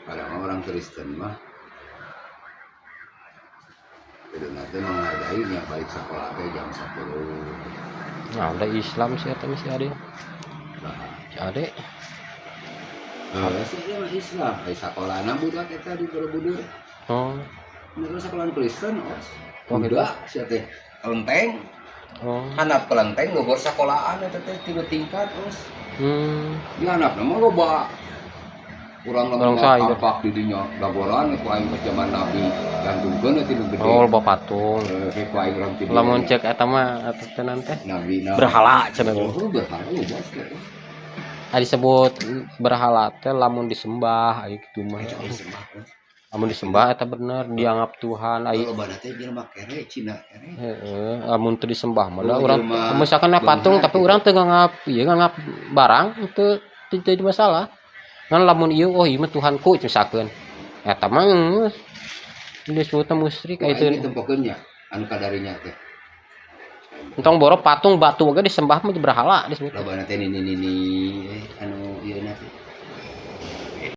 Padahal orang Kristen mah kudu nanti menghargai nya balik sekolah teh jam 10. Nah, udah Islam sih eta mah si Ade. Nah, Si Ade. eh, sih dia mah Islam, ai sakolana budak eta di Borobudur. Oh. Mereka sekolah Kristen, os. Oh, gitu. Budak sia teh kelenteng, handap kelenteng luhur sekolahan eta teh tilu tingkat, os. Di handapna mah loba urang Orang lamun sayur. Kampak di dinya laboran ku aing pas zaman Nabi gantungkeun tilu gede. Oh, loba patung. Eh, ku aing urang ti Lamun cek eta mah eta teh nanti Nabi nah. Berhala cenah. Oh, berhala loba sih. Ah, disebut berhala teh lamun disembah aya kitu mah. Itu aya sembah, os. Lamun disembah eta bener dianggap Tuhan ai. Loba teh jelema kere, Cina kere. Heeh, lamun teu disembah mah da Oh, urang jelema misalkan patung beunghar tapi gitu. Urang teu nganggap ieu, nganggap barang teu teu jadi masalah. Ngan lamun ieu, oh, ieu mah Tuhanku misalkeun. Eta mah geus disebutna musyrik Ku aya aing teu. Ditempokeun nya anu kadarinya teh. Entong boro patung, batu oge disembah mah berhala disebut. Loba teh nini nini eh, anu ieu na teh.